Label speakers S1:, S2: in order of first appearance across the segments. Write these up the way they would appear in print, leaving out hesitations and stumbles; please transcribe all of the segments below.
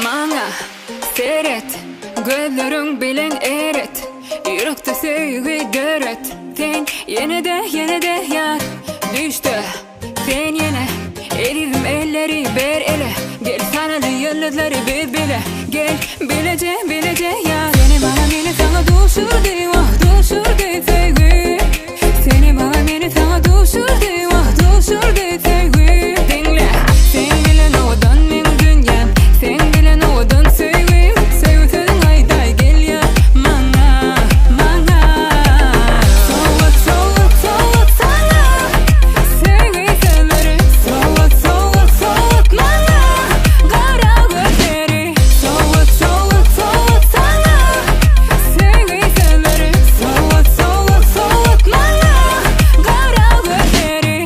S1: Maňa seret, gözleriň bilen eret, Ýürekde söýgi döret. Sen ýene-de, ýene-de ýar, Düýşde sen ýene, Ezizim elleri ber ele, Gel sanaly ýyldyzlary biz bile, Gel bileje, bileje ýar. Seni maňa meni saňa duşurdy, wah duşurdy söýgi. Seni maňa meni saňa duşurdy, wah duşurdy söýgi. Diňle, seň bilen owadan meň dünýäm, Seň bilen owadan söýgim, Söýgi sözüň aýdaý gelýär maňa, maňa. Sowgat, sowgat, sowgat saňa, Söýgi sözleri. Sowgat, sowgat, sowgat maňa, Gara gözleri. Sowgat, sowgat, sowgat saňa, Söýgi sözleri. Sowgat, sowgat, sowgat maňa, Gara gözleri.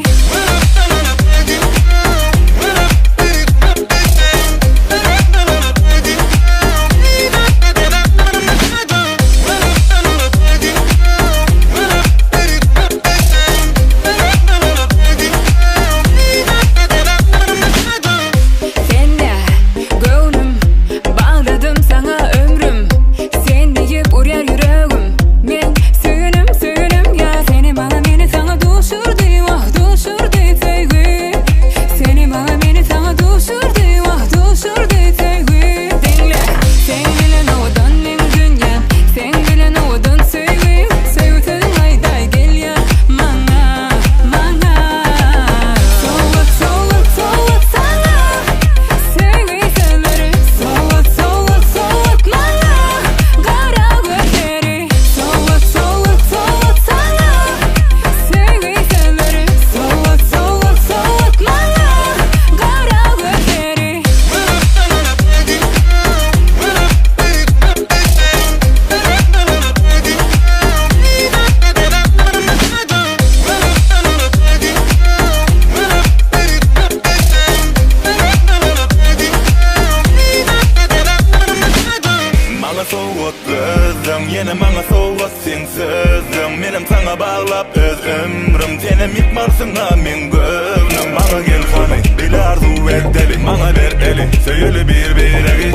S1: Sende göwnüm, bagladym saňa ömrüm, Sen diýip urýar ýüregim, Men söýenim, söýenim ýar. Seni maňa, meni saňa duşurdy, wah duşurdy söýgi. Seni maňa, meni saňa duşurdy, wah duşurdy söýgi. Diňle, seň bilen owadan meň dünýäm, Seň bilen owadan söýgim, Söýgi sözüň aýdaý gelýär maňa, maňa. Sowgat, sowgat, sowgat saňa, Söýgi sözleri. Sowgat, sowgat, sowgat maňa, Gara gözleri. Sowgat, sowgat, sowgat saňa, Söýgi sözleri. Sowgat, sowgat, sowgat maňa, Gara gözleri.
S2: Maňa sowgat gözleň, ýene maňa sowgat seň sözleň Menem saňa baglap öz ömrüm, senem ýykmarsyň-a meň göwnüm Maňa gel hany, bile arzuw edeli, maňa ber eli, söýeli bir-biregi.